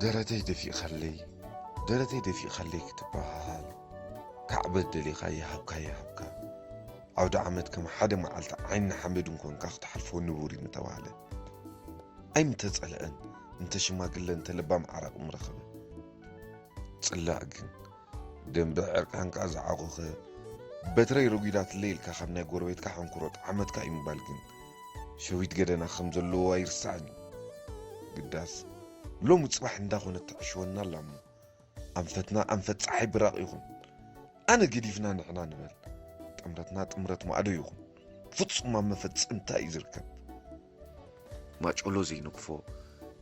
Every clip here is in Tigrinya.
ደረተይ ደፊእኻለይ፣ ደረተይ ደፊእኻለይ ክትበሃሃል፣ ካዕበት ደሊኻ ይሃብካ ይሃብካ። ዓውደ ዓመት ከም ሓደ መዓልቲ ዓይኒ ሓመድ እንኮንካ ክትሓልፎ ንቡር እዩ ምተባህለ። ኣይምተጸልአን፣ እንተ ሽማግለ እንተ ለባም ዓራቒ ምረኸበ። ጽላእ ግን፣ ደንበ ዕርቃንካ ዝዓኾኸ፣ በትረይ ረጒዳትለይ ኢልካ ካብ ናይ ጎረቤትካ ሕንኩሮ ጠዓመትካ እዩ ምባል ግን፣ ሸዊት ገደና ከም ዘለዎ ኣይርሳዕን እዩ። ግዳስ፣ ሎሚ ጽባሕ እንዳኾነት ትዕሽወና ኣላ እሞ፣ ኣንፈትና ኣንፈት ጸሓይ ብራቕ ይኹን። ኣነ ገዲፍና ንሕና ንበል። ጥምረትና ጥምረት ማዕዶ ይኹን። ፍጹም ኣብ መፈጸምታ እዩ ዝርከብ። ማጨሎ ዘይነግፎ፣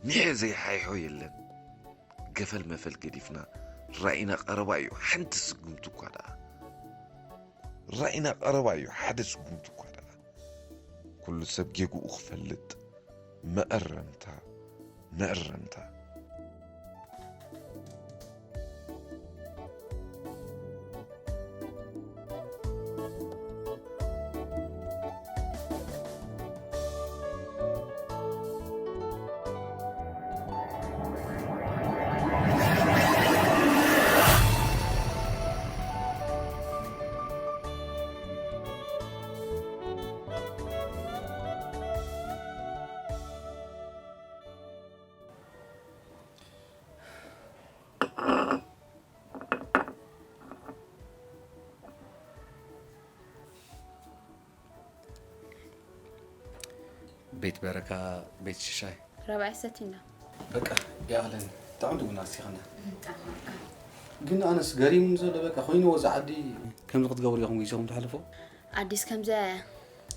ሚሐ ዘይሓይሖ የለን። ገፈል መፈል ገዲፍና፣ ራኢና ቀረባ እዩ፣ ሓንቲ ስጉምቲ እኳ ደኣ። ራኢና ቀረባ እዩ፣ ሓደ ስጉምቲ እኳ ደኣ። ኩሉ ሰብ ጌግኡ ክፈልጥ፣ መእረምታ፣ መእረምታ። ቤት በረካ፣ ቤት ሽሻይ። ራብዓይ ሰቲና። በቃ፣ ይኣኽለኒ። ጥዑም ድጉና ኣስቲኻና። ግን ኣነስ ገሪሙኒ ዘሎ፣ በቃ፣ ኮይንዎ እዚ ዓዲ። ከምዚ ክትገብሩ ኢኹም ግዜኹም ተሕልፎ? ኣዲስ ከምዚ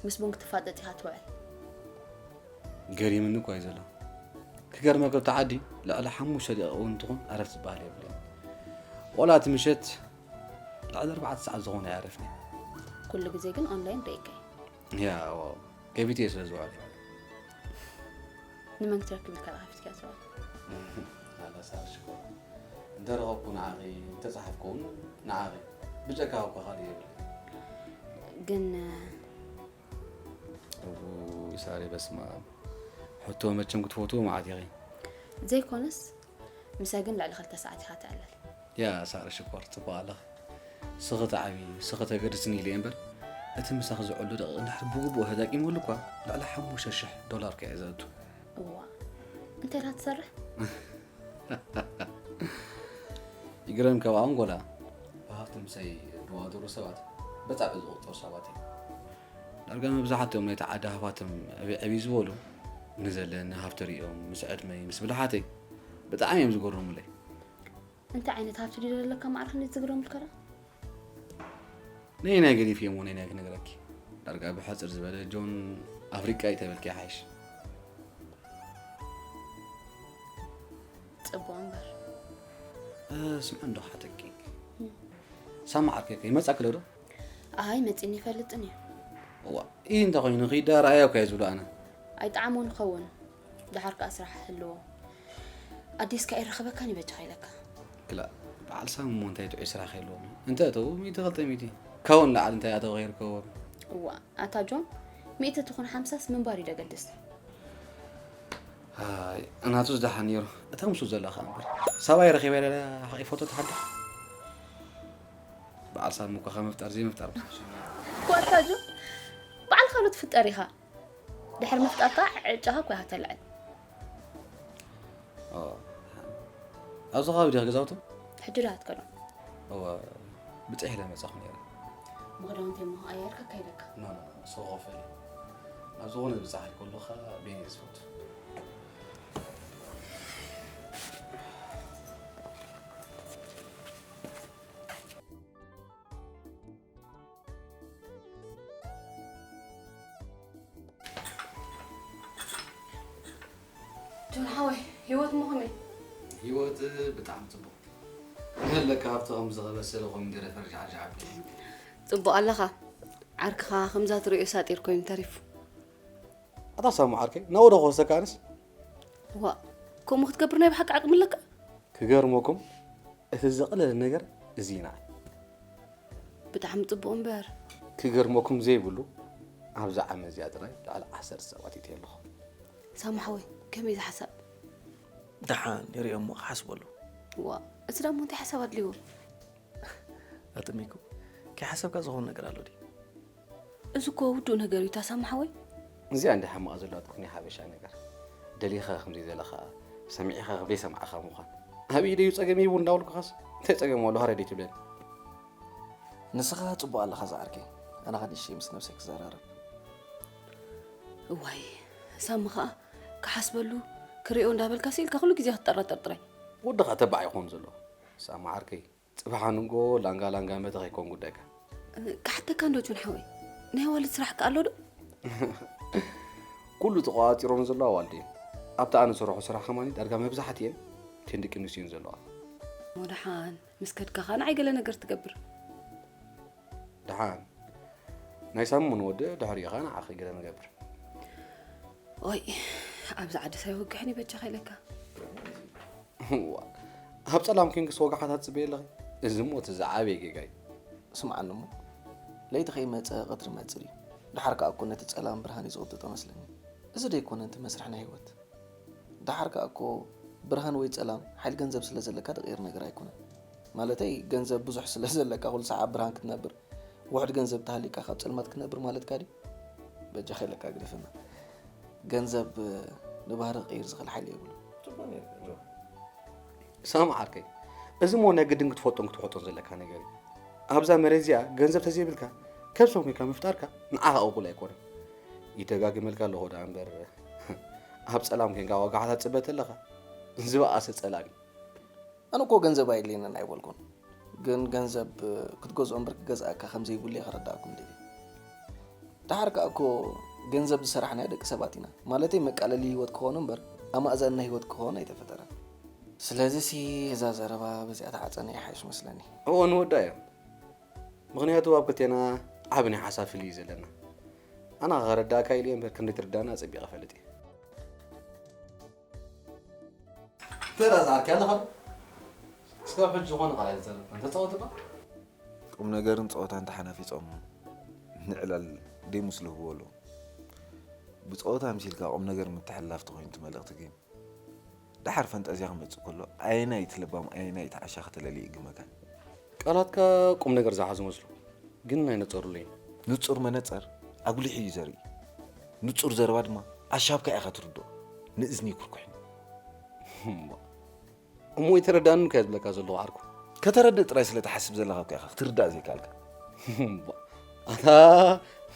ምስ ቡን ክትፋጠጥ ኢኻ ትውዕል። ገሪምኒ እኮ እዩ ዘሎ። ክገርመካ፣ ኣብቲ ዓዲ ልዕሊ ሓሙሽተ ደቂቕ እውን እንትኾን ዕረፍቲ ዝበሃል የብለይን። ዋላ እቲ ምሸት ልዕሊ ኣርባዕተ ሰዓት ዝኾነ ኣይዓረፍን። ኩሉ ግዜ ግን ኦንላይን ርኢካ እዩ። ያ፣ ዋው። ከፊተዮ ስለ ዝውዕል። ንመን ክትረክብ ኢልካ ዶ ከፊትካዮ ትውዕል? ኣላ ሳራ ሽኮር። እንተ ረኸብኩ ንዓኺ፣ እንተ ጸሓፍኩ እውን ንዓኺ። ብጀካ እኮ ካልእ የብለይን። ግን እውይ ሳሪ፣ በስመ ኣብ። ሕቶ መቸም ክትፈትዎ መዓት ኢኺ። ዘይኮነስ፣ ምሳይ ግን ልዕሊ ክልተ ሰዓት ኢኻ ትዕልል። ያ ሳሪ ሽኮር፣ ጽቡቕ ኣለኺ። ስኺ ትዓብዪ፣ ስኺ ተገድስኒ ኢለ እየ እምበር፣ እቲ ምሳኺ ዝዕሉ ደቂቕ እንድሕር ብግቡእ ተጠቂመሉ እኳ፣ ልዕሊ ሓሙሽተ ሽሕ ዶላር ከ እየ ዘእቱ። እዋ፣ እንታይ ኢኻ ትሰርሕ? ይግረም፣ ካብ ኣንጎላ ብሃብቲ ምሳይ ዝወዳደሩ ሰባት በጻብዕ ዝቑጸሩ ሰባት እዮም። ዳርጋ መብዛሕትኦም ናይቲ ዓዲ ሃፋትም ዕብይ ዕብይ ዝበሉ፣ ንዘለኒ ሃብቲ ሪኦም፣ ምስ ዕድመይ፣ ምስ ብልሓተይ ብጣዕሚ እዮም ዝገረሙለይ። እንታይ ዓይነት ሃብቲ ድዩ ዘለካ ማዕረ ክንደይ ዝግረሙልካ ደኣ? ነየናይ ገዲፈ እሞ ነየናይ ክነግረኪ? ዳርጋ ብሕጽር ዝበለ ጆን ኣፍሪቃ እዩ ተበልኪ ይሓይሽ። ጽቡቕ እምበር። እ፣ ስምዒ እንዶ ክሓተኪ። እም። ሳማ ዓርከይ ከ ይመጻ ክሎ ዶ? ኣይ፣ መጺኒ ይፈልጥን እዩ። እዋ፣ ኢሂ እንተ ኾይኑ ኺዳ ረኣዮ እኮ እየ ዝብሎ ኣነ። ኣይጠዓሞን ይኸውን። ደሓር ከኣ ስራሕ ህልዎ። ኣዲስካ ኣይረኸበካን ይበጃኻ ኢለካ። ክላእ፣ በዓል ሳሚ እሞ እንታይ ጥዑይ ስራሕ ከይህልዎም እዩ? እንተ እተዉ ሚእቲ ክልተ ሚእቲ። ካብኡ ንላዕሊ እንታይ ኣተው ከይርከቦም? እዋ፣ ኣታ ጆን፣ ሚእቲ ትኹን ሓምሳስ ምንባር እዩ ደገድስ። ኣይ፣ ናቱስ ደሓን ነይሩ። እታ ምስኡ ዘላ ኸኣ እምበር። ሰብኣይ ረኺበ ኢለ ሓቒ ፎቶ ትሓድር። በዓል ሳሚ እኮ ካብ ምፍጣር ዘይምፍጣር ምሳሽ። እኮ ኣታ ጆን፣ ባዕልኻ ዶ ትፍጠር ኢኻ? ድሕሪ ምፍጣርካ ዕጫኻ እኮ ኢኻ ተልዕል። ኦ፣ ኣብዚ ከባቢ ዲኻ ገዛውቱ? ሕጂ ዶ ኣትከዶ? እወ፣ ብጽሕ ኢለ መጻኹ ነይረ። እሞ ክዳውንተይ እሞ ቀያይርካ ከይደካ። ኖ፣ ኖ፣ ኖ፣ ሰው ኸፈል። ኣብ ዝኾነ ብጻሕ ከለኻ ቤን እየ ዝፈቱ። ጆን ሓወይ፣ ህይወት እሞ ከመይ? ህይወት ብጣዕሚ ጽቡቕ። ከመይ ኣለካ ኣብቲ ከምዚ ከበሰለ ኮሚደረ ፈርጃዕጃዕ ኣቢሉ? ጽቡቕ ኣለኻ። ዓርክኻ ከምዛ ትርእዮ ሳጢር ኮይኑ ተሪፉ። ኣታ ሳሙ ዓርከይ፣ ናብኡ ዶ ክወስደካ ኣነስ? ዋእ፣ ከምኡ ክትገብር ናይ ብሓቂ ዓቕሚ ኣለካ? ክገርመኩም፣ እቲ ዘቕለለ ነገር እዚ እዩ ንዓይ። ብጣዕሚ ጽቡቕ እምበር። ክገርመኩም ዘይብሉ፣ ኣብዛ ዓመት እዚኣ ጥራይ ልዕሊ ዓሰርተ ሰባት እትየ ኣለኹ። ሳሙ ሓወይ፣ ከመይ እዚ ሓሳብ? ደሓን ይሪኦ እሞ ክሓስበሉ። ዋ፣ እዚ ደሞ እንታይ ሓሳብ ኣድልይዎ? ኣጥሚኩ ከይሓሰብካ ዝኾን ነገር ኣሎ ድዩ? እዚ እኮ ውዱእ ነገር እዩ ታሳሚ ሓወይ። እዚኣ እንዲ ሓማቕ ዘለዋ ትኹን ሓበሻ ነገር ደሊኻ ከምዘይ ዘለኻ ሰሚዕኻ ከምዘይ ሰማዕኻ ምዃን ኣብ ኢደዩ ጸገም ይቡ እንዳበልኩኻስ እንታይ ጸገም ኣሎ ሃረደይ ትብለኒ። ንስኻ ጽቡቕ ኣለኻ ዝዓርከይ፣ ኣነ ኸዲሽ ምስ ነብሰይ ክዘራረብ። እዋይ ሳሚ ኸኣ ክሓስበሉ ክሪኦ እንዳበልካ ሲልካ ኩሉ ግዜ ክትጠራጠር ጥራይ። ወድኻ ተባዕ ይኾን ዘሎ ሳሚ ዓርከይ። ጽባሕ ኣንጎ ላንጋ ላንጋ መተ ከይኮን ጉዳይካ። ክሓተካ እንዶ ጆን ሓወይ፣ ናይ ኣዋልድ ስራሕ ከ ኣሎ ዶ? ኩሉ ተቋጺሮም ዘለዋ ኣዋልድ እየን። ኣብቲ ኣነ ዝሰርሖ ስራሕ ከማኒ ዳርጋ መብዛሕትኤን እተን ደቂ ኣንስትዮ እየን ዘለዋ። እሞ ደሓን ምስ ከድካ ከኣ ንዓይ ገለ ነገር ትገብር። ደሓን ናይ ሳሚ ንወድእ ድሕሪኡ ከኣ ንዓኺ ገለ ንገብር። ኦይ ኣብዚ ዓድስ ኣይወግሕን እዩ በጃኻ ኢለካ። እዋ፣ ኣብ ጸላም ኬንክስ ወጋሓታት ጽበየ ኣለኺ? እዚ እሞ እቲ ዝዓበየ ጌጋ እዩ። ስምዓኒ እሞ፣ ለይቲ ከይመጸ ቀትሪ ይመጽእ ድዩ? ደሓር ከኣ እኮ ነቲ ጸላም ብርሃን እዩ ዝቕጥጦ መስለኒ። እዚ ደይኮነ እቲ መስርሕ ናይ ህይወት? ደሓር ከኣ እኮ ብርሃን ወይ ጸላም ሓይል ገንዘብ ስለ ዘለካ ዝቕየር ነገር ኣይኮነን። ማለተይ ገንዘብ ብዙሕ ስለ ዘለካ ኩሉ ሰዓት ኣብ ብርሃን ክትነብር፣ ውሑድ ገንዘብ ተሃልዩካ ካብ ጸልማት ክትነብር ማለትካ ድዩ? በጃኻ ኢለካ ግደፈና። ገንዘብ ንባህሪ ክቕይር ዝኽእል ሓይሊ የብሉን። ጽቡቕ ነይርካ ጆ። ሳሚ ዓርከይ፣ እዚ እሞ ናይ ግድን ክትፈልጦን ክትውሕጦን ዘለካ ነገር እዩ። ኣብዛ መሬት እዚኣ ገንዘብ ተዘይብልካ ከብሰብ ኮይንካ ምፍጣርካ ንዓኻ ቅቡል ኣይኮነን። ይደጋግመልካ ኣለኹ ደኣ እምበር ኣብ ጸላም ኮይንካ ወጋሕታ ትጽበ ተለኻ ዝበኣሰ ጸላም እዩ። ኣነ እኮ ገንዘብ ኣየድልየንን ኣይበልኩን፣ ግን ገንዘብ ክትገዝኦ እምበር ክገዝኣካ ከም ዘይብሉ እየ ከረድኣኩም ደልየ። ደሓር ከኣ እኮ ገንዘብ ዝሰራሕናዮ ደቂ ሰባት ኢና፣ ማለተይ መቃለሊ ህይወት ክኾኑ እምበር ኣማእዛኒ ናይ ህይወት ክኾን ኣይተፈጠረን። ስለዚሲ እዛ ዘረባ በዚኣ ተዓጸና ይሓይሽ መስለኒ። እወ ንወዳ እዮ፣ ምኽንያቱ ኣብ ክልቴና ዓቢ ናይ ሓሳብ ፍልልይ እዩ ዘለና። ኣነ ከረድኣካ ኢለ እየ እምበር ክንደይ ትርዳእኒ ኣጸቢቐ እፈልጥ እየ። ተራ ዝዓርከይ ኣለኻ ዶ? እስካብ ሕጂ ዝኾነ ቃል ኣይተዛረብካን። ተጻወት እባ። ቁም ነገርን ጸወታን ተሓናፊጾም ንዕላል ደይ ምስሉ ህብዎ ኣለዉ። ብጸወታ ኣምሲልካ ቁም ነገር ምትሕልላፍ ተኾይኑ እቲ መልእኽቲ ግን ደሓር ፈንጠዝያ ክመጽእ ከሎ ኣየናይ እቲ ለባም ኣየናይ እቲ ዓሻ ከተለሊ ይእግመካ። ቃላትካ ቁም ነገር ዝሓዙ መስሉ ግን ኣይነጸሩለይን። ንጹር መነጸር ኣጉሊሑ እዩ ዘርኢ። ንጹር ዘረባ ድማ ኣሻብካ ኢኻ ትርድኦ። ንእዝኒ ይኩርኩሕኒ። እሞ እሞ ኣይተረዳእንን እኮ እየ ዝብለካ ዘለኹ ዓርኩ። ከተረድእ ጥራይ ስለ ትሓስብ ዘለኻ እኮ ኢኻ ክትርዳእ ዘይከኣልካ። ኣታ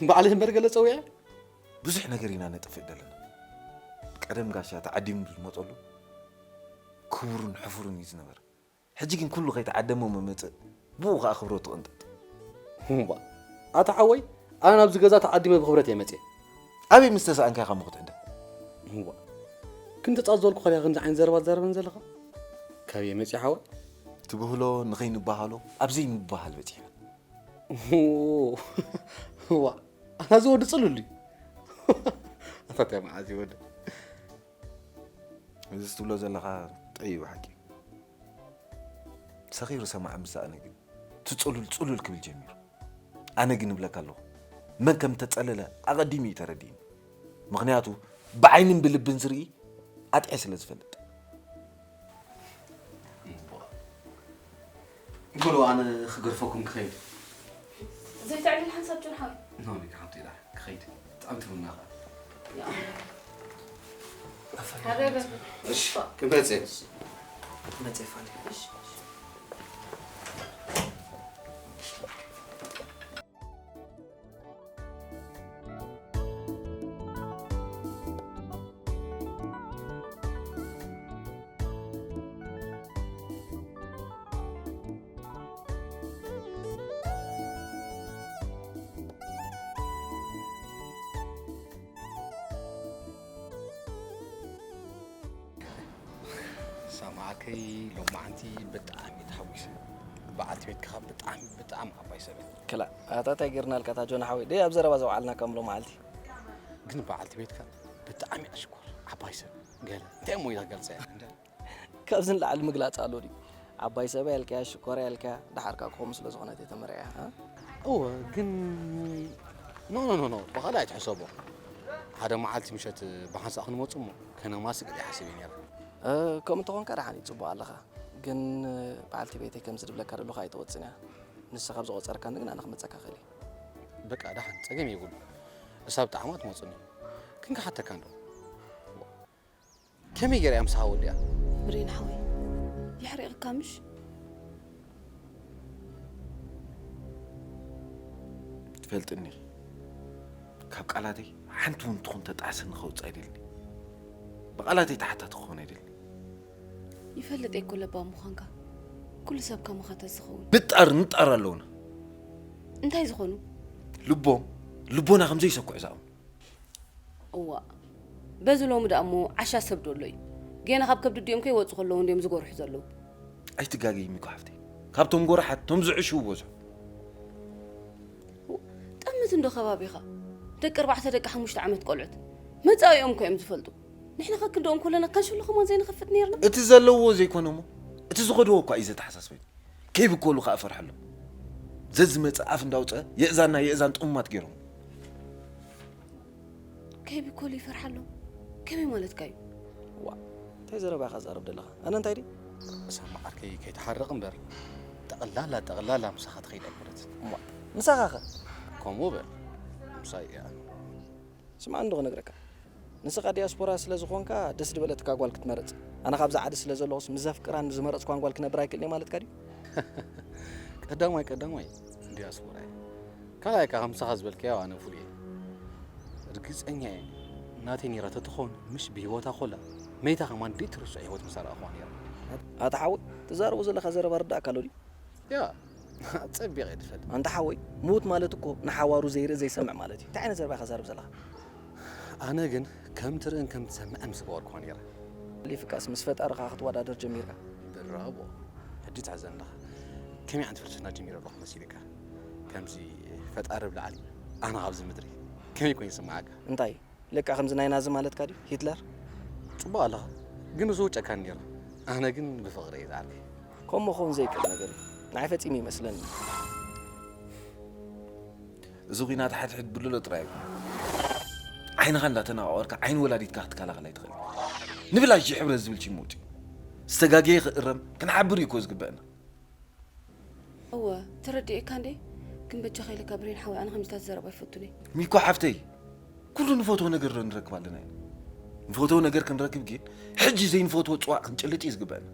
ባዕለይ እምበር ገለ ጸዊዐ። ብዙሕ ነገር ኢና ነጥፍእ ዘለና። ቀደም ጋሻ ተዓዲሙ ዝመጸሉ ክቡርን ሕፉርን እዩ ዝነበረ። ሕጂ ግን ኩሉ ከይተዓደመ እሞ መጽእ፣ ብኡ ኸኣ ክብረቱ ቅንጥጥ። እምባ፣ ኣታ ሓወይ፣ ኣነ ናብዚ ገዛ ተዓዲመ ብኽብረት እየ መጽየ። ኣበይ ምስ ተሳእንካ ኢኻ እሞ ክትዕደም? እምባ፣ ክንተ ጻት ዝበልኩ ኸሊኻ ከምዚ ዓይነት ዘረባ ትዛረበኒ ዘለኻ? ካበይ እየ መጽየ ሓወይ? ትብህሎ ንኸይንበሃሎ ኣብ ዘይንበሃል በጺሕና። እዋ፣ ኣታ እዚ ወዲ ጽሉል ድዩ? ኣታ እንታይ መዓት እዩ ወዲ? እዚ ትብሎ ዘለኻ ጠይቡ ሓቂ። ሰኺሩ ሰማዕ ምስ ሰኣነ ግን እቲ ጽሉል ጽሉል ክብል ጀሚሩ። ኣነ ግን እብለካ ኣለኹ መን ከም እተጸለለ ኣቐዲሙ እዩ ተረዲእኒ። ምኽንያቱ ብዓይንን ብልብን ዝርኢ ኣጥዕየ ስለ ዝፈልጥ። በሉ ኣነ ክገርፈኩም ክኸይድ። ዘይተዕልል ሓንሳብ ጆን ሓወይ። ኖ ኒካ ሓንቲ ኢላ ክኸይድ ብጣዕሚ ትብልና ኸ። ሓቢቢ። እሺ ክመጽእ። መጽእ ፋኒ። ሰማዕከይ ሎማዓንቲ ብጣዕሚ ተሓጒሰ። በዓልቲ ቤትካ ብጣዕሚ ብጣዕሚ ዓባይ ሰብ እያ። ክላ ኣታ እንታይ ጌርናልካ እታ ጆን ሓወይ ደይ ኣብ ዘረባ ዘውዓልናካ እምሎ መዓልቲ። ግን በዓልቲ ቤትካ ብጣዕሚ እያ ሽኮር ዓባይ ሰብ ገለ እንታይ እሞ ኢላ ክገልጸ እያ እንደ ካብዚ ንላዕሊ ምግላጽ ኣሎ ድዩ? ዓባይ ሰብ እያ ኢልካያ ሽኮር እያ ኢልካያ ደሓር ከኣ ክኸውን ስለ ዝኾነት እየ ተመርዕያ። እወ ግን ኖ ኖ ኖ ኖ ብኻልእ ኣይትሕሰቦ። ሓደ መዓልቲ ምሸት ብሓንሳእ ክንመጹ እሞ ከነማስእ ገለ ሓሲበ ነይረ። ከምኡ እንተኾንካ ደሓን እዩ፣ ጽቡቕ ኣለኻ። ግን በዓልቲ ቤተይ ከምዚ ድብለካ ደለኹ ኣይትወጽን እያ። ንሳ ካብ ዝቖጸርካኒ ግን ኣነ ክመጸካ ክእል እየ። በቃ ደሓን፣ ጸገም የብሉ። እሳ ብጣዕማ ትመጹኒ። ግን ክሓተካ እንዶ። ከመይ ገይራ እያ ምሳኻ ወዲኣ? ብሬን ሓወይ፣ የሕሪቕካ ምሽ? ትፈልጥኒ ኢኺ። ካብ ቃላተይ ሓንቲ እውን ትኹን ተጣዕሰኒ ከውፅእ ኣይደልን። ብቓላተይ ተሓታቲ ክኾን ኣይደልን። ይፈልጥ እየ እኮ ለባም ምዃንካ። ኩሉ ሰብ ከማኻ ተዝኸውን። ንጣር፣ ንጣር ኣለውና። እንታይ ዝኾኑ? ልቦም፣ ልቦና ከም ዘይሰኩዕ ዝኣምኑ። እዋእ፣ በዚ ሎሚ ደኣ እሞ ዓሻ ሰብ ዶ ኣሎ እዩ? ጌና ካብ ከብዲ ኣዲኦም ከይወጹ ከለዉ እንድዮም ዝጎርሑ ዘለዉ። ኣይትጋገዪ ሚኮ ሓፍተይ። ካብቶም ጎራሓት፣ እቶም ዝዕሽዉ በዝሑ። ጠምት እንዶ ከባቢኻ። ደቂ ኣርባዕተ ደቂ ሓሙሽተ ዓመት ቆልዑት። መጻኢኦም እኮ እዮም ዝፈልጡ። ንሕና ከክንድኦም ከለና ከንሽሎ ከማን ዘይንኸፍት ነይርና። እቲ ዘለዎ ዘይኮነ እሞ፣ እቲ ዝኸድዎ እኳ እዩ ዘተሓሳስበኒ። ከይብከሉ ከኣ እፈርሐሎም። ዘዝመጸ ኣፍ እንዳውጸ የእዛንና የእዛን ጥሙማት ገይሮም። ከይብከሉ ይፈርሓሎም? ከመይ ማለትካ እዩ? ዋ፣ እንታይ ዘረባ ኢኻ ትዛረብ ዘለኻ? ኣነ እንታይ ድየ? እሳ መዓርከይ ከይትሓርቕ እምበር፣ ጠቕላላ፣ ጠቕላላ ምሳኻ ትኸይድ ኣይኮነትን። እሞ፣ ምሳኻ ኸ? ከምኡ በል። ምሳይ እያ። ስማዕ እንዶ ክነግረካ። ንስኻ ዲያስፖራ ስለ ዝኾንካ ደስ ዝበለትካ ጓል ክትመርጽ። ኣነ ካብዛ ዓዲ ስለ ዘለኹስ ምስ ዘፍቅራን ዝመረጽኳን ጓል ክነብር ኣይክእልን እየ ማለትካ ድዩ? ቀዳማይ ቀዳማይ ዲያስፖራ እየ። ካልኣይ ከኣ ከምሳኻ ዝበልካዮ ኣነ ፍሉይ እየ። ርግጸኛ እየ ናተይ ነይራ ተትኾን ምሽ ብህይወታ ኮላ መይታ ከማን ደይትርስዖ ህይወት ምሳ ረኣኹዋ ነይረ። ኣታ ሓወይ ትዛረቦ ዘለኻ ዘረባ ርዳእካ ኣሎ ድዩ? ያ ጸቢቕ እየ ዝፈልጥ። ኣንታ ሓወይ ምዉት ማለት እኮ ንሓዋሩ ዘይርኢ ዘይሰምዕ ማለት እዩ። እንታይ ዓይነት ዘረባ ኢኻ ዛረብ ዘለኻ? ኣነ ግን ከም ትርእን ከም ትሰምዕን ምስ ገበርኩኻ ነይረ። ሓሊፍካስ ምስ ፈጣርኻ ክትወዳደር ጀሚርካ። ብራቦ። ሕጂ ትሕዘኒ ኣለኻ። ከመይ ዓይነት ፍልስፍና ጀሚረ ኣለኹ መሲልካ? ከምዚ ፈጣሪ ኣብ ላዕሊ ኣነ ኣብዚ ምድሪ ከመይ ኮይኑ ይስምዓካ? እንታይ ለካ ከምዚ ናይ ናዚ ማለትካ ድዩ ሂትለር? ጽቡቕ ኣለኻ ግን እሱ ጨካን ነይሩ። ኣነ ግን ብፍቕሪ እየ ዝዓርከይ። ከምኡ ክኸውን ዘይክእል ነገር እዩ። ንዓይ ፈጺሙ ይመስለኒ። እዚ ኲናት ሓድሕድ ብልሎ ጥራይ ኣይኮነን። ዓይንኻ እንዳተናቋቐርካ ዓይኒ ወላዲትካ ክትከላኸል ኣይትኽእል። ንብላሽ ይሕብረ ዝብል ሽም ውጪ ዝተጋገየ ክእረም ክንሓብር እዩ እኮ ዝግበአና። እወ ተረዲኤካ እንዴ። ግን በጃኻ ኢለካ ብሬን ሓወይ ኣነ ከምዚታት ዘረባ ኣይፈቱን እየ። ሚኮ ሓፍተይ ኩሉ ንፈትዎ ነገር ዶ ንረክብ ኣለና ኢና? ንፈትዎ ነገር ክንረክብ ግን ሕጂ ዘይንፈትዎ ፅዋዕ ክንጭልጥ እዩ ዝግበአና።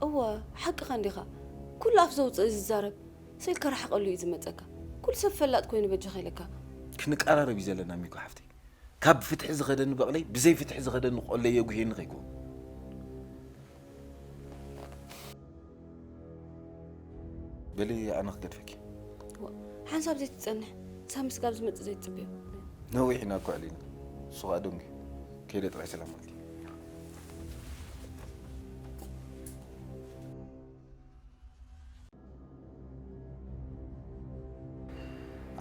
እወ ሓቅኻ እንዲኻ። ኩሉ ኣፍ ዘውፅእ ዝዛረብ ሰልካ ርሓቐሉ እዩ ዝመፀካ። ኩሉ ሰብ ፈላጥ ኮይኑ በጃኻ ኢለካ። ክንቀራረብ እዩ ዘለና ሚኮ ሓፍተይ። ካብ ፍትሒ ዝኸደኒ በቕለይ ብዘይ ፍትሒ ዝኸደኒ ቆለይ የጉህየኒ ከይኮን። በሊ ኣነ ክገድፈኪ። ሓንሳብ ዘይትፀንሕ ሳብ ምስጋብ ዝመፅእ ዘይትፅበዮ። ነዊሕ ኢና እኮ ኣዕሊና። እሱ ኸኣ ደንጉ። ከይደ ጥራይ ሰላም በልኪ።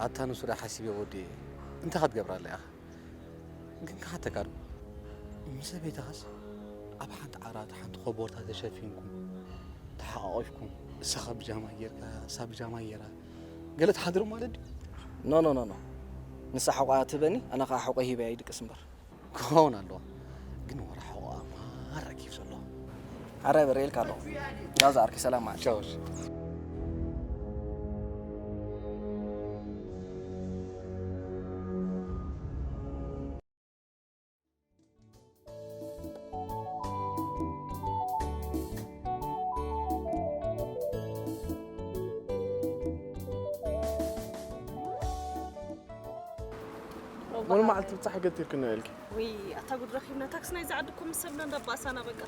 ኣታ ንሱ ዳ ሓሲበ ወዲ እንታይ ክትገብራ ኣለኻ? ግን ክሓተካ ዶ? ምስ ሰበይትኻስ ኣብ ሓንቲ ዓራት ሓንቲ ኮቦርታ ተሸፊንኩም ተሓቋቒፍኩም እሳኻ ብጃማ ጌርካ እሳ ብጃማ ጌራ ገለ ትሓድሩ ማለት ድዩ? ኖ ኖ ኖ ኖ ንሳ ሕቋ ትህበኒ ኣነ ኸዓ ሕቆ ሂበያ ይድቅስ እምበር። ክኸውን ኣለዎ ግን ወረ ሕቆ ኣማር ረኪብ ዘሎ። ኣረ በረ ኢልካ ኣለኹ። ቻው ዝዓርከይ ሰላም ማለት። ቻው። ሙሉ መዓልቲ ብጻሕ ገቲርክና ኢልኪ። ውይ ኣታ ጉድ ረኺብና ታክሲ ናይዛ ዓዲ እኮ ምስ ሰብና እንዳባእሳና በቃ።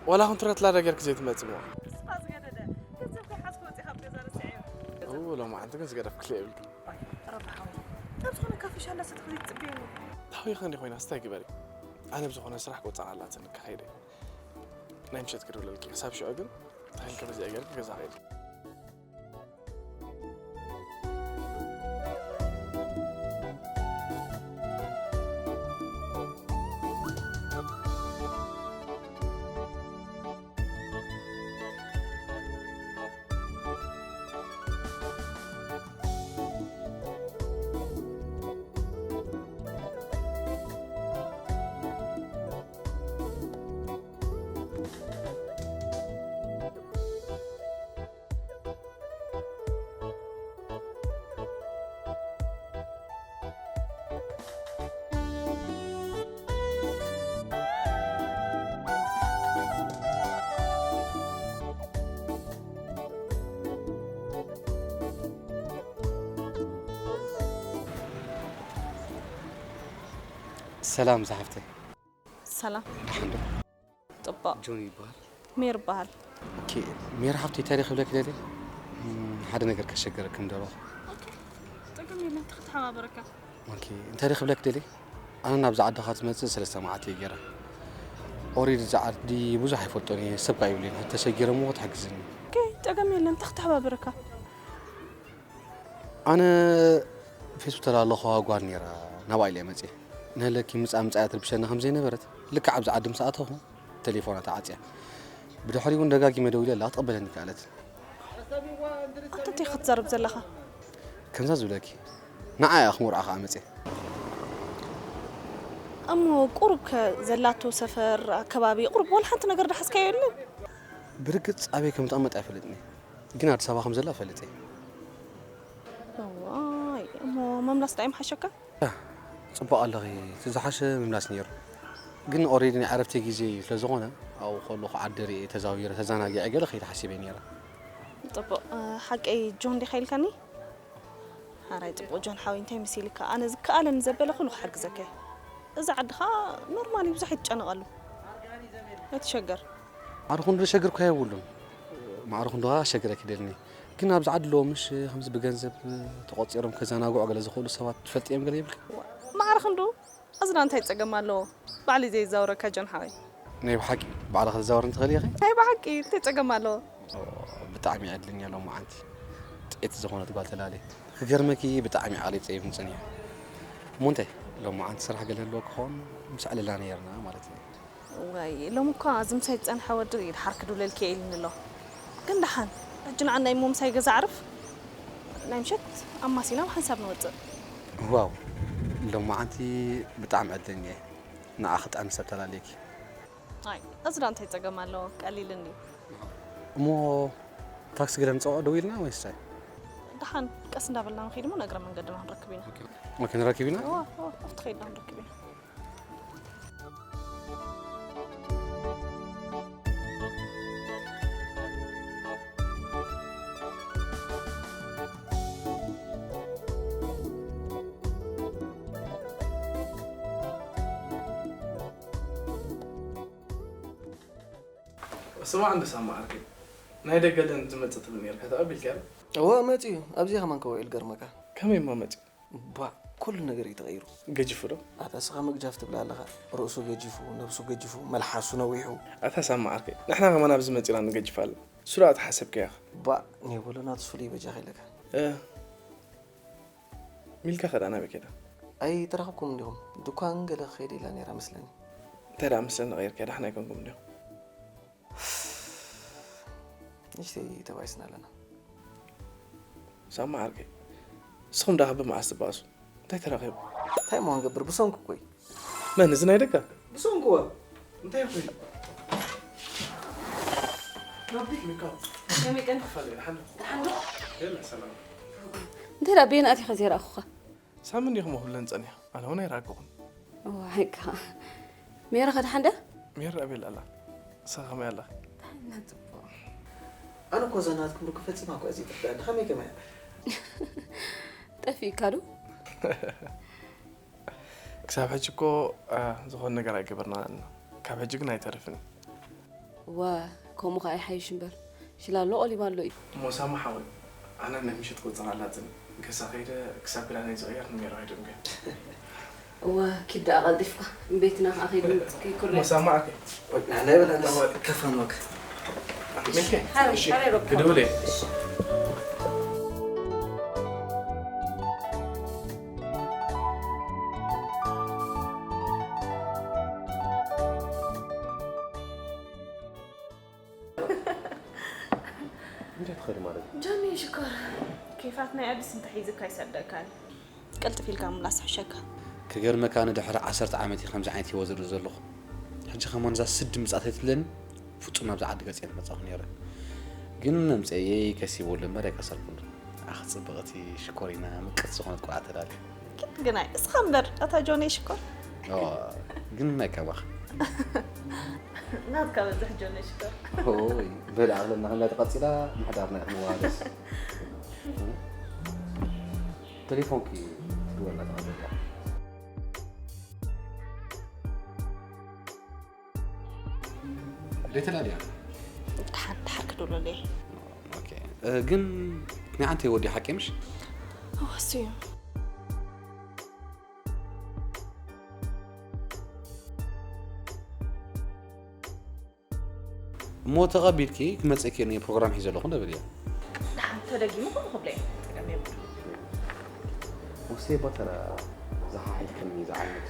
ዋላ ኮንትራት ላዳ ጌርኪ ዘይትመጺ እሞ። ተስፋ ዝገደደ ገንዘብ ከይሓዝኩ ወጺእ ካብ ገዛ ረሲዐዮ። ኡ ሎማዓንቲ ግን ዝገደፍክለይ የብልክን። ረባሓዊ ናብ ዝኾነ ካፌ ሻላ ሰተኺ ዘይትጽበየኒ። ታዊኸ እንዲ ኮይናስ እንታይ ግበሪ? ኣነ ብዝኾነ ስራሕ ቆጸራ ኣላትኒ ክኸይድ እየ። ናይ ምሸት ክድውለልኪ ክሳብ ሽዑ ግን ተኺልኪ በዚኣ ጌርኪ ገዛ ኸይድ። ሰላም ዝሓፍተይ። ሰላም። ደሓን ዶ? ጽቡቕ። ጆን ይበሃል። ሜር ይበሃል። ኦኬ፣ ሜር ሓፍተይ፣ እንታይ ክብለኪ ደልየ? እም፣ ሓደ ነገር ከሸገረኪ ምደለኹ። ጸገም የለን፣ ተኽተሓባበረካ። ኦኬ፣ እንታይ ክብለኪ ደልየ? ኣነ ናብዛ ዓድኻ ዝመጽእ ሰለስተ መዓልቲ እየ ገይረ። ኦሬዲ እዛ ዓዲ ብዙሕ ኣይፈልጦን እየ፣ ሰብ ከ ይብሉኒ፣ ተሸጊረ እሞ ክትሕግዝኒ። ኦኬ፣ ጸገም የለን፣ ተኽተሓባበረካ። ኣነ ፌስቡክ ተላለኹዋ ጓል ነይራ፣ ናብኣ ኢለ መጽየ። ንህለኪ ምጻ ምጻ እያ ትርብሸና ከም ዘይነበረት፣ ልክዕ ኣብዚ ዓዲ ምስ ኣተኹ ተሌፎና ተዓጽያ። ብድሕሪኡ እውን ደጋጊመ ደዊለላ ክትቕበለኒ ከኣለት። ኣንተ እንታይ ክትዛረብ ዘለኻ? ከምዛ ዝብለኪ ንዓ እያ ክምርዓ ከኣ መጽየ። እሞ ቁሩብ ከ ዘላቶ ሰፈር ኣከባቢ ቁሩብ ወላ ሓንቲ ነገር ዳሓዝካዮ የለን? ብርግጽ ኣበይ ከም ትቕመጥ ኣይፈልጥን እየ፣ ግን ኣዲስ ኣበባ ከም ዘላ እፈልጥ እየ። ዋይ፣ እሞ ምምላስ ዳኣ ይምሓሸካ? ጽቡቕ ኣለኺ፣ እቲ ዝሓሸ ምምላስ ነይሩ። ግን ኦሬዲ ናይ ዕረፍቲ ግዜ እዩ ስለ ዝኾነ ኣብኡ ከለኹ ዓዲ ርእየ ተዛዊረ ተዘናጊዐ ገለ ከይደ ሓሲበ ነይረ። ጽቡቕ። ሓቀይ ጆን ዲኻ ኢልካኒ? ሓራይ ጽቡቕ ጆን ሓወይ፣ እንታይ መሲልካ? ኣነ ዝከኣለኒ ዘበለ ኩሉ ክሕግዘካ እየ። እዚ ዓድኻ ኖርማል እዩ፣ ብዙሕ ኣይትጨነቐሉ። ኣይትሸገር። ማዕረ ክንዱ ዘሸግር እኳ የብሉን። ማዕረ ክንዱ ከኣ ሸግረኪ ደልኒ። ግን ኣብዚ ዓዲ ኣለዉ ምሽ ከምዚ ብገንዘብ ተቖጺሮም ከዘናግዑ ገለ ዝኽእሉ ሰባት ትፈልጥዮም ገለ ይብልካ? ማዕረ ክንዱ እዚ ዳ እንታይ ጸገም ኣለዎ? ባዕሊ ዘይዛውረካ ጆን ሓወይ። ናይ ብሓቂ ባዕልኺ ክትዛወርኒ ትኽእሊ ኢኺ? ናይ ብሓቂ እንታይ ጸገም ኣለዎ? ብጣዕሚ ዕድለኛ ሎማዓንቲ ጥዕቲ ዝኾነት ጓል ተላልየ። ክገርመኪ ብጣዕሚ ዓቕሊ ጸይፉኒ ጸኒሑ። እሞ እንታይ ሎማዓንቲ ስራሕ ገለ ህልወኪ ክኸውን ምስ ኣዕለልና ነይርና ማለት እዩ። ዋይ ሎም እኳ እዚ ምሳይ ዝጸንሐ ወዲ ድሓር ክድውለልኪ እየ ኢሉኒ ኣሎ። ግን ደሓን ሕጂ ንዓናይ እሞ ምሳይ ገዛ ኣዕርፍ። ናይ ምሸት ኣማሲና ብሓንሳብ ንወጽእ። ዋው ሎማዓንቲ ብጣዕሚ ዕድለኛ እየ። ንዓኺ ጥዕምቲ ሰብ ተላልየኪ። ኣይ እዚ ዳ እንታይ ጸገም ኣለዎ ቀሊል እንድዩ። እሞ ታክሲ ገለ ንጸውዖ ደው ኢልና ወይስ ታይ? ደሓን ቀስ እንዳበልና ንኸይድ እሞ ንእግረ መንገድና ክንረክብ ኢና። ኦኬ ንራኪብ ኢና። እዋ እዋ ኣብቲ ከይድና ክንረክብ ኢና። ስማዕ እንዶ ሳማ ዓርከይ፣ ናይ ደገ ለን ዝመጽእ ትብል ነርካ፣ ተቐቢልካዮ? እወ፣ መጺኡ። ኣብዚ ከማን ከውዒሉ ገርመካ። ከመይ እሞ መጺኡ? ባእ፣ ኩሉ ነገር እዩ ተቐይሩ። ገጂፉ ዶ? ኣታ እስኻ ምግጃፍ ትብል ኣለኻ። ርእሱ ገጂፉ፣ ነብሱ ገጂፉ፣ መልሓሱ ነዊሑ። ኣታ ሳማ ዓርከይ፣ ንሕና ከማን ኣብዚ መጺና ንገጅፍ ኣለና። እሱ ደኣ ተሓሰብካዮ ኢኻ። ባእ፣ ኔቦሎ ናቱስ ፍሉይ በጃኻ ኢለካ። እ፣ ሚልካ ከ ደኣ ናበይ ከይዳ? ኣይተራኸብኩምን ዲኹም? ድኳን ገለ ክኸይድ ኢላ ነይራ መስለኒ። እንታይ ደኣ መስለኒ ቀይርካዮ? ደሓን ኣይኮንኩምን ዲኹም? ንእሽተይ ተባኢስና ኣለና። ሳማ ዓርከይ፣ ንስኹም ደኣ ካብ መዓስ ትባእሱ? እንታይ ተራኺቡ? እንታይ እሞ ክንገብር? ብሰንኩ እኮ እዩ። መን? እዚ ናይ ደገ? ብሰንኩ እዋ። እንታይ ኮይኑ? ረቢ። ሚካው። ከመይ ቀን? ክፈል፣ ደሓን ዶ? ደሓን ዶ? የለ፣ ሰላም። እንታይ ደኣ በየን ኣቲኻ ዘይረኣኹኻ? ሳሚ እንዲኹም ክብለን ጸኒሑ፣ ኣነ እውን ኣይረኣኩኹን። እዋይ፣ እካ። ሜሪ ኸ ደሓን ድያ? ሜሪ ኣበይ ኣላ? ንስኻ ከመይ ኣለኺ? ጥዕና ጽቡቕ። ኣነ እኮ እዛ ናትኩም ርኩ ፈጺማ እኮ እያ ዘይጥፍኣኒ። ከመይ ከመይ እያ? ጠፊእካ ዶ? ክሳብ ሕጂ እኮ፣ እ፣ ዝኾነ ነገር ኣይገበርናን ኣለና። ካብ ሕጂ ግን ኣይተርፍን እዩ። እዋ፣ ከምኡ ኸኣ ይሓይሽ እምበር፣ ሽላሎ ቐሊባ ኣሎ እዩ። እሞ ሳማ ሓወይ፣ ኣነ ናይ ምሸት ክወጽእ ኣላትኒ። ገዛ ከይደ ክሳብ ክዳነይ ዝቕየር ንሜሮ ኣይደንጉየ። እዋ፣ ኪድ ደኣ ቀልጢፍካ፣ ቤትና ኸኣ ከይድ ምጽእ ከይኩረ። እሞ ሳማ ኣከ። ናህላይ በላ፣ ከፋንወክ። ሚልከ፣ ሓረይ፣ እሺ፣ ሓረይ ሮካ። ክድውል እየ። እሺ። እንታይ ትኸዲ ማለት እዩ? ጆኒ ሽኮር፣ ኬፋት ናይ ኣዲስ እንተሒዙካ ኣይሰደካን። ቅልጥፍ ኢልካ ምምላስ ይሕሸካ። ክገርመካ፣ ኣነ ድሕሪ ዓሰርተ ዓመት እየ ከምዚ ዓይነት ህይወት ዝርኢ ዘለኹ። ሕጂ ከማን እዛ ስዲ ምጻእ ተትብለኒ፣ ፍጹም ናብዚ ዓዲ ገጸ ኣይምመጻኹ ነይረ። ግን መምጸየይ ከሲበሉ እምበር ኣይከሰርኩሉን። ኣኽ ጽብቕቲ ሽኮሪና ምቅርቲ ዝኾነት ቆልዓ ተዳልዩ። ግን ግናይ እስኻ እምበር ኣታ ጆነይ ሽኮር። ኦ፣ ግን ናይ ከማኻ። ናትካ በዝሕ ጆነይ ሽኮር። ኦይ፣ በል ኣኽለና ከምዛ ተቐጺላ ምሕዳርና ክንዋሃደስ። ተሌፎንኪ ትድወልና ተቐበልካ። ደይተላልያ። ደሓን ደሓን ክደውለለይ። ኦኬ። እ፣ ግን ናይ ዓንተይ ወዲ ሓቂ ምሽ? እወ፣ እሱ እዩ። እሞ ተቐቢልኪ ክመፀኪ እየ ፕሮግራም ሒዘ ኣለኹ ንብል እየ። ደሓን ተደጊሙ ከምኡ ክብለ እየ። ወሴ ባተራ ዝሓሒልክኒ ዝዓይነት።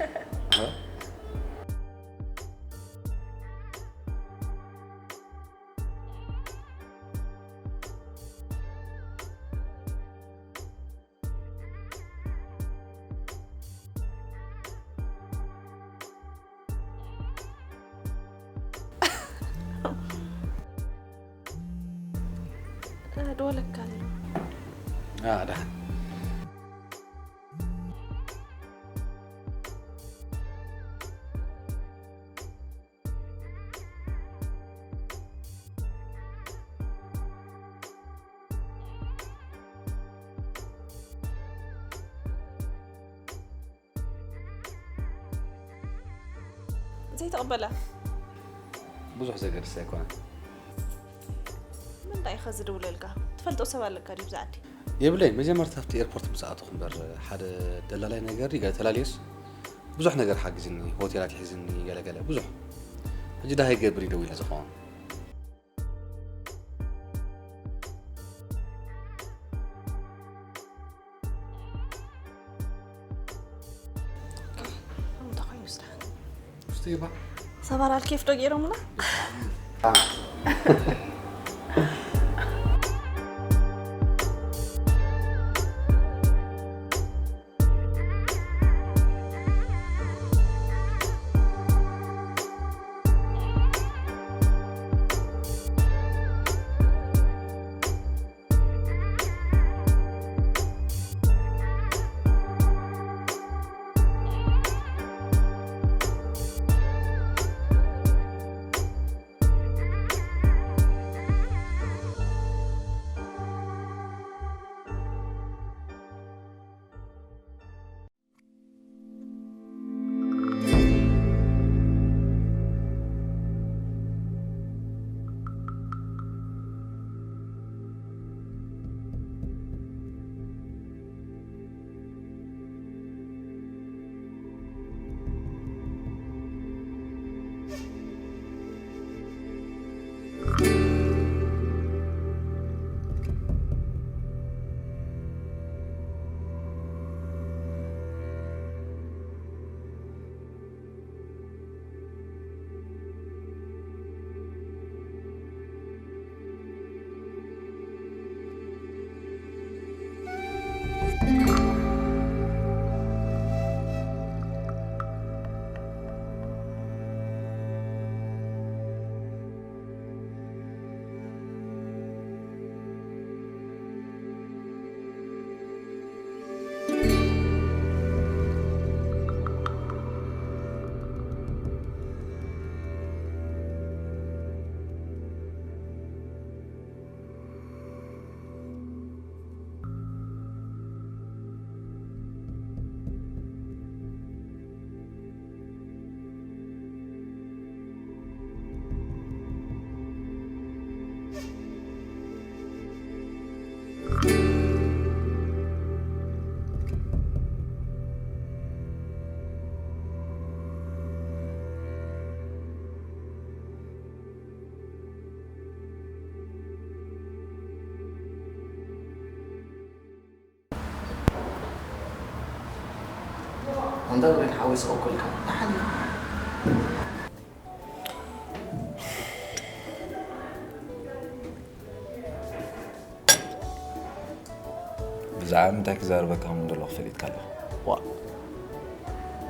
እደወለካ ኣሎ። አ፣ ደሓን። ዘይተቐበለ? ብዙሕ ዘገድስ ኣይኮነን። ምንታይ ኢኻ ዝድውለልካ? ትፈልጦ ሰብ ኣለካ ድዩ ብዛ ዓዲ? የብለይ፣ መጀመርታ ኣብቲ ኤርፖርት ምስ ኣተኹ እምበር ሓደ ደላላይ ነገር እዩ፣ ገለ ተላልዮስ ብዙሕ ነገር ሓግዝኒ፣ ሆቴላት ይሕዝኒ፣ ገለ ገለ ብዙሕ። ሕጂ ዳሃይ ገብር እዩ ደው ኢለ ዝኸውን። እንታይ ኮይኑ ስራሕ? ውስጥ ይባ ሰባራ ኣልኬፍ ዶ ገይሮምና? ኣንታ ብሬን ሓወይ ስቕ እኮ ኢልካ ደሓን ኢኻ። ብዛዕባ ምንታይ ክዛረበካ ከም እንደለኹ ፈሊጥካ ኣለኻ። ዋ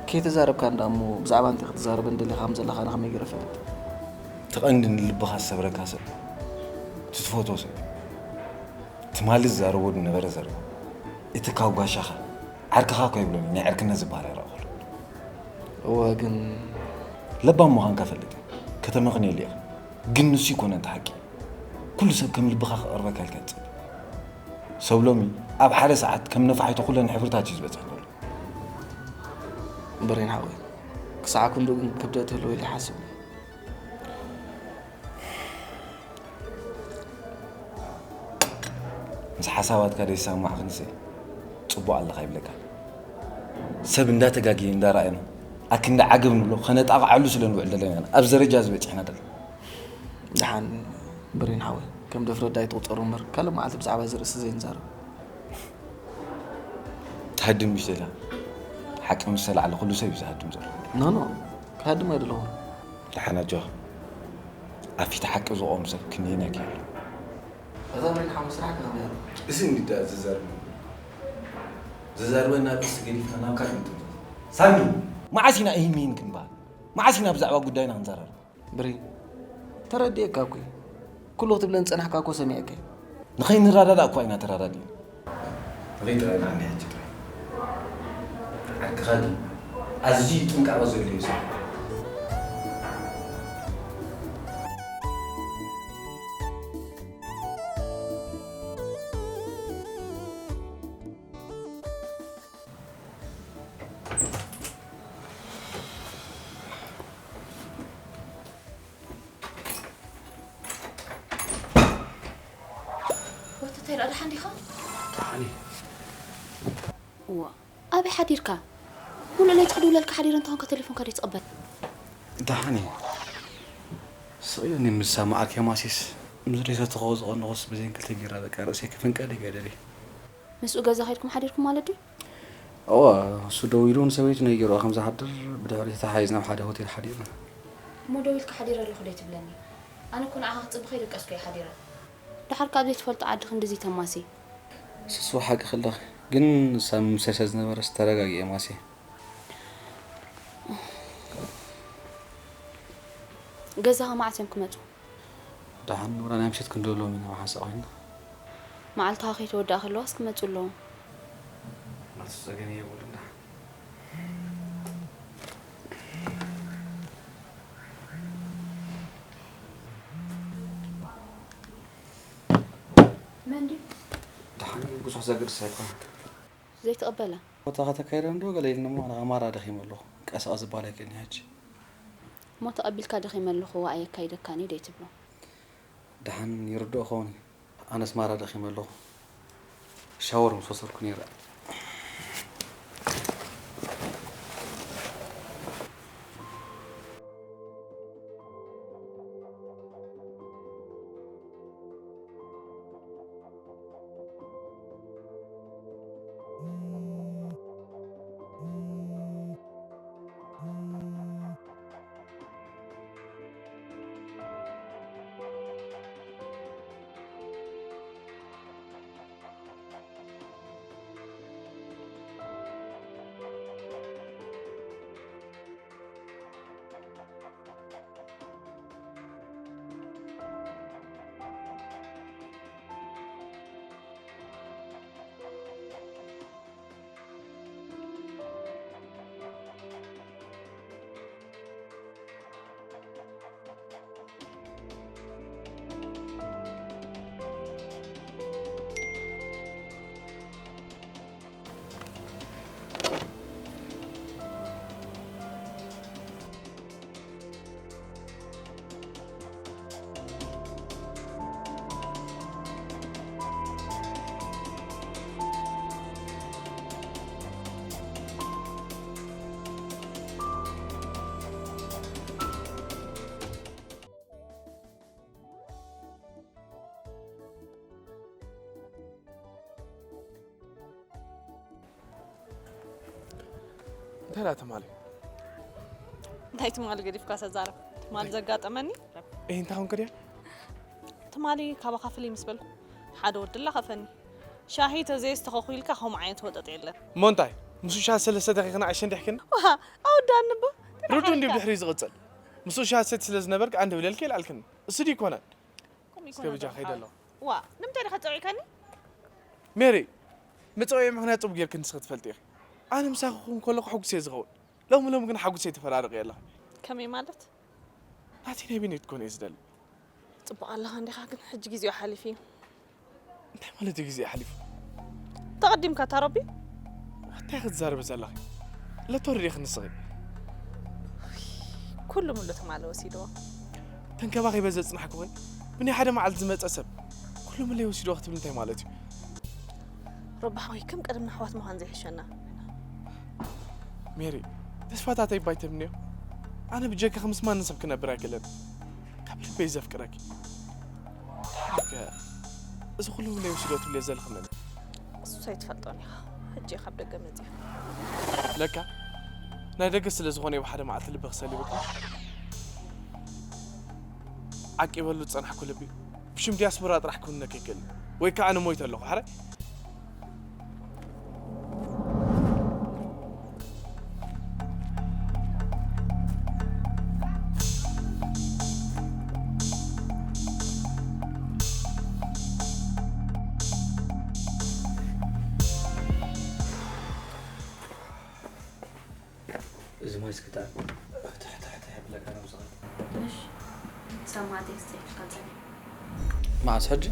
ከይተዛረብካ እንዳ እሞ ብዛዕባ እንታይ ክትዛረበ እንደለኻ ከም ዘለኻ ኣነ ከመይ ገይረ ፈልጥ? እቲ ቀንዲ ንልብኻ ዝሰብረካ ሰብ እቲ ትፈትዎ ሰብ እዩ። ትማሊ ዝዛረቦ ዝነበረ ዘረባ እቲ ካብ ጓሻኻ ዓርክኻ እኮ ይብሎኒ ናይ ዕርክነት ዝበሃል ኣይረኣኹሉን። እወ ግን ለባም ምዃንካ ፈልጥ እየ ከተመኽንየሉ ኢኻ ግን ንሱ ይኮነን እቲ ሓቂ። ኩሉ ሰብ ከም ልብኻ ክቐርበካ ኢልካ ትጽበ። ሰብ ሎሚ ኣብ ሓደ ሰዓት ከም ነፋሒቶ ኩለን ሕብርታት እዩ ዝበጽሕ ዘሎ። ብሬን ሓወይ ክሳዕ ክንዱ ግን ክብደት ህልው ኢለ ይሓስብ። ምስ ሓሳባትካ ዘይሰማማዕ ክንሰ ጽቡቕ ኣለኻ ይብለካ። ሰብ እንዳተጋግየ እንዳረኣየና ኣክንዲ ዓገብ ንብሎ ከነጣቕዓሉ ስለ ንውዕል ዘለና ኢና ኣብዚ ደረጃ እዚ በጺሕና ዘለና። ደሓን ብሬን ሓወይ፣ ከም ድፍረት ዳኣ ኣይትቑጸሮ እምበር፣ ካልእ መዓልቲ ብዛዕባ እዚ ርእሲ ዘይንዛረብ። ትሃድም ምሽ ደላ ሓቂ ምስ ተላዕለ ኩሉ ሰብ እዩ ዝሃድም ዘሎ። ኖ፣ ኖ፣ ክሃድም ኣይደለኹን። ደሓን ኣጆኻ። ኣብ ፊት ሓቂ ዝቖም ሰብ ክንደየናይ ክህሉ። እዛ ብሬን ሓወይ ስራሕ ከመይ ኣላ? እዚ እንዲ ደኣ ዘዛርብ። ዘዛርበና ርእሲ ገዲፍና ናብ ካልእ ንጥምዘዝ። ሳሚ! መዓስ ኢና እሂን ምሂን ክንበሃል? መዓስ ኢና ብዛዕባ ጉዳይና ክንዘራረብ? ብሬን፣ ተረዲኤካ እኮ እየ። ኩሉ ክትብለኒ ዝጸናሕካ እኮ ሰሚዐካ እየ። ንኸይንረዳዳእ እኳ ኢና ተረዳዲእና። ንኸይትረኣየና ዓንዲ ሕጂ ጥራይ። ዓርክኻ ግን ኣዝዩ ጥንቃቐ ዘድልዮ ሰብ። ወተተይ ደኣ ደሓን ዲኻ? ደሓን እየ። እዋ፣ ኣበይ ሓዲርካ? ሙሉእ ለይቲ ክድውለልካ ሓዲረ እንተኾንካ ቴሌፎንካ ዘይትቕበል? ደሓን እየ። ስቕ ኢለኒ ምስ ሰማዕኪ ማሲስ፣ ምስ ደሰትኹ ዝቐነኹስ ብዘይ እንክልተ ቢራ በቃ ርእሰይ ክፍንቀል ይገደል እዩ። ምስኡ ገዛ ከይድኩም ሓዲርኩም ማለት ድዩ? እወ፣ እሱ ደዊሉ ንሰበይቱ ነጊርዋ ከም ዝሓድር ብድሕሪኡ ተተሓሒዝና ኣብ ሓደ ሆቴል ሓዲርና። እሞ ደዊልካ ሓዲረ ኣለኹ ዶ ኣይትብለኒ? ኣነ እኮ ንዓኻ ክጽቢ ከይደቀስኩ እየ ሓዲረ። ደሓር ካብ ዘይትፈልጦ ዓዲ ክንድዚ ተማሲ። ስሱ ሓቂ ክለኺ፣ ግን ሳሚ ምሳይ ስለ ዝነበረስ ተረጋጊኤ ማሲ። ገዛኻ መዓስ እዮም ክመጹ? ደሓን ንብራ ናይ ምሸት ክንደውሎም ኢና ብሓንሳእ ኮይንና። መዓልትኻ ከይተወድኣ ከለዋስ ክመጹ ኣለዎም። ናቱ ጸገም የብሉን ደሓን። መን ድዩ? ደሓን ብዙሕ ዘገድስ ኣይኮነን። ዘይትቕበላ? ቦታ ከተካይደ እንዶ ገለ ኢልኒ እሞ ኣነ ማራ ደኺመ ኣለኹ። ቀስቐስ ዝበሃል ኣይክእልን ሕጂ። እሞ ተቐቢልካ ደኺመ ኣለኹ፣ ዋእ ኣየካይደካን እዩ ደይትብሎ? ደሓን ይርድኦ ኸውን እዩ። ኣነስ ማራ ደኺመ ኣለኹ። ሻወር ምስ ወሰድኩ ነይረ። እንታይ ደኣ ትማሊ? እንታይ ትማሊ ገዲፍካ ተዛረብ። ትማሊ ዘጋጠመኒ? እይ፣ እንታይ ኾንክ ድያ? ትማሊ ካባኻ ፍልይ ምስ በልኩ ሓደ ወዲ ኣላኸፈኒ። ሻሂ ተዘይስተኸኹ ኢልካ ከምኡ ዓይነት ወጠጥ የለን። እሞ እንታይ? ምስኡ ሻሂ ሰለስተ ደኺኽና ዕሸ እንዲሕክን? ዋ፣ ኣወዳኒ እባ። ርዱ እንዲዩ ብድሕሪ ዝቕጽል። ምስኡ ሻሂ ሰቲ ስለ ዝነበርክ ኣንድ ብለልኪ ይልዓልክኒ። እሱ ድዩ ይኮነን? ከምኡ እስከ ይኮነ ብጃ ዶ ከይደ ኣለኹ። ዋ፣ ንምንታይ ዲኻ ጸዊዕካኒ? ሜሪ፣ መጸውዒ ምኽንያት ጽቡቕ ጌርኪ ንስኺ ትፈልጢ ኢኺ። ኣነ ምሳኺ ክኹን ከለኹ ሕጉስ እየ ዝኸውን። ሎሚ ሎሚ ግን ሓጉሰይ ተፈራርቕ የለ። ከመይ ማለት? ናተይ ናይ ቢኒ ክትኮን እየ ዝደሊ። ጽቡቕ ኣለኻ እንዲኻ፣ ግን ሕጂ ግዜኡ ሓሊፉ እዩ። እንታይ ማለት እዩ ግዜ ሓሊፉ? ተቐዲምካ እታ ረቢ? እንታይ ክትዛረቢ ዘለኺ? ለቶሪ ዲኺ ንስኺ? ኩሉ ሙሉ ትማሊ ወሲድዎ። ተንከባኺበ ዘጽናሕኩኺ ብናይ ሓደ መዓልቲ ዝመጸ ሰብ ኩሉ ሙሉ ወሲድዎ ክትብል እንታይ ማለት እዩ? ረቢ ሓወይ፣ ከም ቀደምና ኣሕዋት ምዃን ዘይሕሸና። ሜሪ፣ ተስፋታተይ ባይተምንዮ። ኣነ ብጀካኺ ምስ ማንም ሰብ ክነብር ኣይክእልን። ካብ ልበይ ዘፍቅረኪ። ድሓርከ እዚ ኩሉ ምንታይ ወሲዶ ትብልዮ ዘለኺ መን? እሱስ ኣይትፈልጦን ኢኻ። ሕጂ ካብ ደገ መጺኡ። ለካ ናይ ደገ ስለ ዝኾነ እዩ ብሓደ መዓልቲ ልቢ ክሰሊብካ። ዓቂበሉ ዝጸናሕኩ ልቢ ብሽም ዲያስፖራ ጥራሕ ክውነክ ይክእል። ወይ ከዓ ኣነ ሞይተ ኣለኹ ሓረ። እዚ ማይ እስኪ ጥዕም። ትሕትሕትሕ የብለካ ነብስኻ። እሺ፣ ሰማዕተይ ክስተ ኢልካ ጸኒሕ። መዓስ ሕጂ?